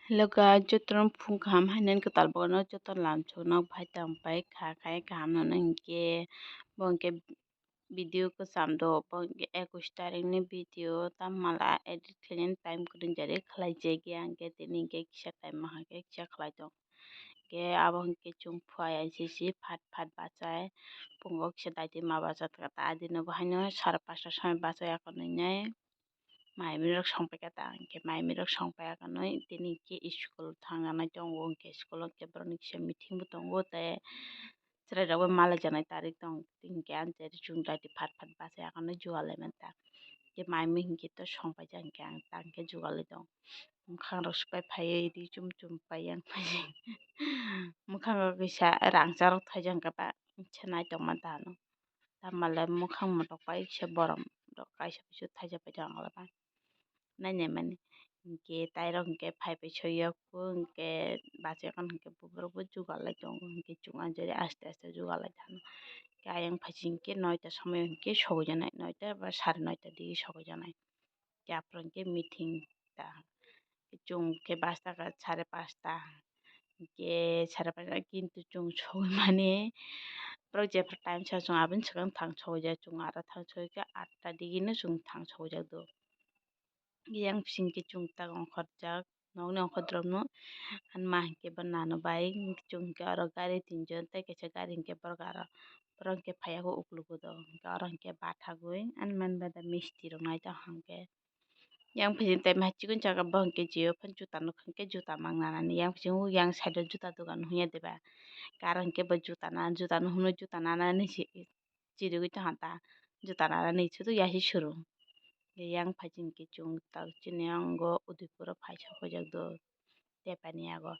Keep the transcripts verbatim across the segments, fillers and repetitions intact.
Hello guys, jotono phung kaham hainani kwtal bono jotono lamsok nok bai tang pai kha khai kaham no hinkhe bo hinkhe video kwcham do bo hinkhe ekush tarikh ni video tamhala edit khlainani time kwrwng jari khlai jagya hinkhe tini hinkhe kisa time mankha khe kisa khlai tong hinkhe abo hinkhe chwng phai sisi phat phat bachai pungo kisa daiti ma bachai ta adino bo haino sara pasta somoi bachai akonwi nai. Mai mui rok song paikha ta hinkhe mai mui rok song paikha nwi tini hinkhe school thangna nai tongo hinkhe school o hinkhe borok ni kisa meeting bo tongo tei chwrai rok bai malai jaknai tarik tong hinkhe ani chwrai chwng daiti phat phat bachai akhano jugalai manta hinkhe mai mui hinkhe to song paijak hinkhe ang ta hinkhe jugalai tong bwkhang rok swpai phaiwi ri chum chum pai yang phai mwkhang rok kisa rangchak rok thaijak hinkhe ba se naitokma dano. Tamale mwkhang mwtok bai se borom rok kaisa kusu thaisa pai tong nainai mani hinkhe tairok hinkhe phaipai soyakhu hinkhe bachai kheno hinkhe bubrukbo jugalai tongo hinkhe chwng anjari aste aste jugalai thangno hinkhe ayang phaising hinkhe noita somoi hinkhe sogwi janai noita ba sare noita digi sogwi janai. Khe aphuru hinkhe meeting ta. Chwng khe basta kha sare pasta. Hinkhe sare pasta kintu chwng sogwi mani borok jephru time sa chwng aboni swkang thang sogwi jak chwng aro thang sogwi khe atta digini chwng thang sogwi jak do. Yang bising khe chwng tak ongkhorjak nokni ongkhorrokno ani ma hinkhe bo nano bai chwng hinkhe oro gari tinjon tei kaisa gari hinkhe borok aro borok hinkhe phaiya khe uklogo do hinkhe oro hinkhe bathagwi ani mani bada misti rok naitong hinkhe. Yang phaising tei ma chikon jaga bo hinkhe jio phano juta nukha hinkhe juta mang nanani yang phaising o yang side o juta dogan nukya deba. Aro hinkhe bo juta na juta nukhuno juta nanani si chirigwi tongkha ta juta nanani sudu yasi suru. Yang phaising hinkhe chwng tak chini yang go Udaipur o phaisa paijak do. Tepani yago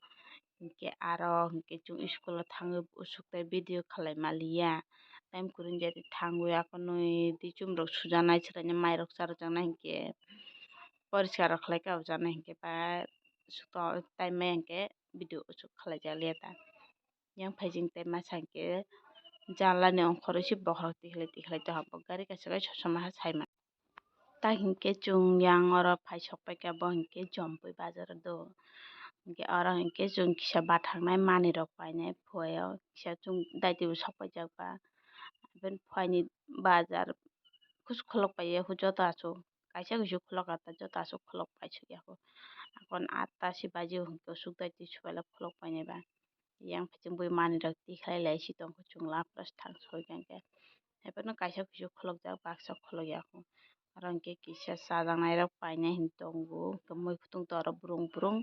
hinkhe aro hinkhe chwng school o thangwi usuk tei video khalai maliya time kwrwng jari thangwi akonwi twi chum rok sujaknai swlainai mai rok charwjaknai hinkhe poriskar rok khlai kha o jana hinkhe ba time maya hinkhe video usuk khalai jak liya ta yang phaising tei masa hinkhe janla ni ongkhorwi se bokhorok tikhlai tikhlai tongkha bo gari kaisa bai sochoma ha saimano. Ta hinkhe chwng yang oro phai sok paikha bo hinkhe Jompui bazar do. Hinkhe oro hinkhe chwng kisa bathangnai manwi rok painai phuaio kisa chwng daiti bo sok paijak ba. Aboni phuaini bazar kusu kholok paiya joto aswk kaisa kusu kholok joto aswk kholok paisuk ya kho. Akon atta se baji o hinkhe usuk daiti subailai kholok painai ba. Yang phaising bui manwi rok tikhlai lai si tongkha chwng lapras thang soi kha hinkhe. Haiphano kaisa kusu kholokjak baksa kholokya kho. Aro hinkhe kisa chajaknai rok painai hinwi tongo. Hinkhe mui kutung toro brung brung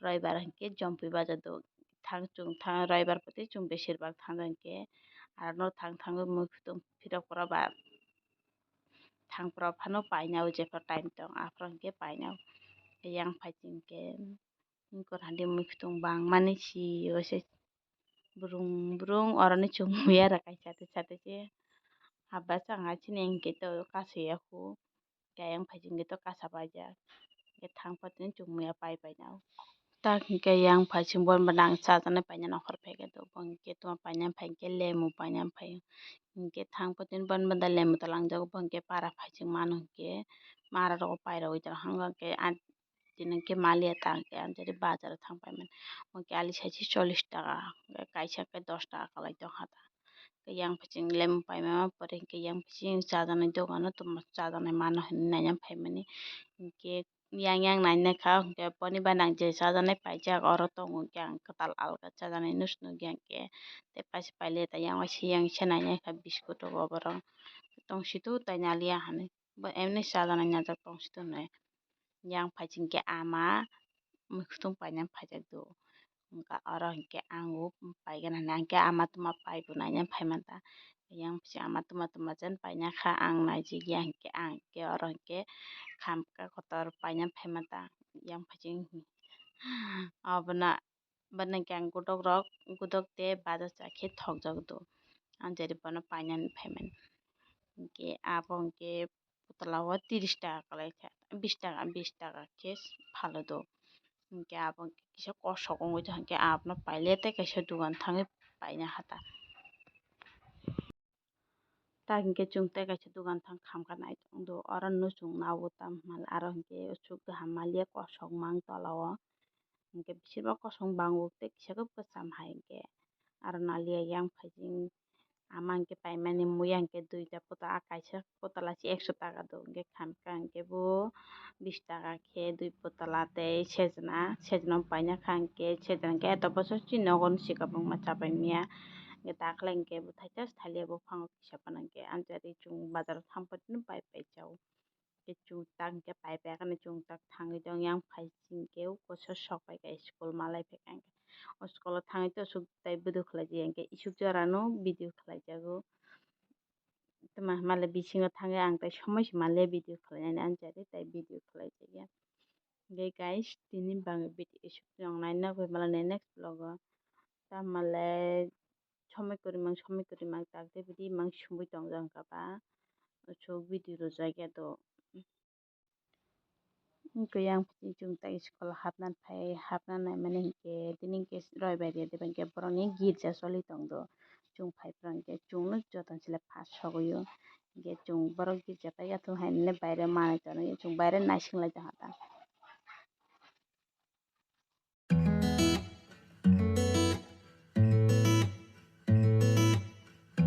roibar hinkhe Jompui bazar do thang chwng thang roibar poti chwng besir bak thang hinkhe. Aro no thang thangwi mui kutung phirok pora ba thang pora phano painao jephru time tong aphuru hinkhe painao. Yang phaising hinkhe. Wngkor hadi mui kutung bangmani si o se brung brung oroni chwng muya rwkha sate sate se haba chang ha chini hinkhe to kasui ya kho khe ayang phaising khe to kasa paijak khe thang patini chwng muya pai painao. Tak hinkhe yang phaising bon bwdang chajaknai paina nongkhor phaikhe to bo hinkhe tuma paina phai hinkhe lemu paina phai hinkhe thang patini bon bwdang lemu twlangjago bo hinkhe para phaising mano hinkhe mara rogo pairogwi tongkha hinkhe. Tini hwnkhe maliya ta hwnkhe ang jari bazar o thang paimani. Hwnkhe ali saichi chollish taka, hwnkhe kaisa khe dos taka kwlai tongkha ta. Hwnkhe yang phaising lemu paimani pore hwnkhe yang phaising chajaknai dogano tongma chajaknai mano hinwi naina phaimani. Hwnkhe yang yang nainai kha hwnkhe boni bai nang je chajaknai paijak oro tongo hwnkhe ang kwtal alga chajaknai nw swnukya hwnkhe tei paisa pailiya ta yang waisa yang se nainai kha biscuit rok oborok tongsitu tai naliya hinwi. Bo emni chajaknai najak tongsitu hinwi. Yang phaising khe ama mui kutung paina phaijak do. Wngkha oro hinkhe ang o paigana hinwi ang khe ama tuma paibo naina phaimanta. Yang phaising ama tuma tuma chen paina kha ang naijikya hinkhe ang khe oro hinkhe khamkha kotor paina phaimanta. Yang phaising obono. Bini khe ang godok rok, godok tei baja cha khe thokjak do. Ang jari bono painani phaimani. Hinkhe abo hinkhe putla o tris taka kwlai kha, bis taka, bis taka khe phalo do. Hinkhe abo hinkhe kisa kosok wngwi tongkha, hinkhe abono paile tei kaisa dogan thangwi paina ha ta. Ta hinkhe chwng tei kaisa dogan thang khamkha nai tong do, oro no chwng nao tam mal aro hinkhe usuk kaham maliya kosok mang tola o. Hinkhe bisirbo kosong bango tei kisa khe kwcham hai hinkhe aro naliya yang phaijing. Ama hinkhe paimani muya hinkhe duita potala, kaisa potala se ekso taka do, hinkhe khamkha hinkhe bo bis taka khe dui potala tei sejna, sejna paina kha hinkhe sejna hinkhe eto bosor chini nogo ni sika bangma chapai maya. Hinkhe dakhwlai hinkhe bo thaisa thaliya buphango kisa phano hinkhe amchari chwng bazaro thang paitino pai pai chao. Hinkhe chwng tak hinkhe pai pai khe chwng tak thangwi tong yang phai sing khe o koso sok pai kha school malai phaikha hinkhe o school o thangwi tei aswk tai video khlai jak hinkhe isuk jora no video khlai jago. Tama male bisingo thangwi ang tai somoi se male video khlai nani ani chari tai video khlai jak ya. Hinkhe guys tini bagwi video isuk tong nai nokbai mala next vlog o. Tamo le somoi kwrwi mang somoi kwrwi mang tak de bidi mang sumui tong jang kha ba. Aswk video rwjak ya do. Hinkhe yang chwng tai school hapna phai hapna naimani hinkhe tini hinkhe roibar ya diba hinkhe borokni girja choli tong do. Chwng phai phra hinkhe chwngno jotono chwla pass sogwi o. Hinkhe chwng borok girja pai ya thung hai nini baire manwi tonwi chwng baire naising lai tong kha ta.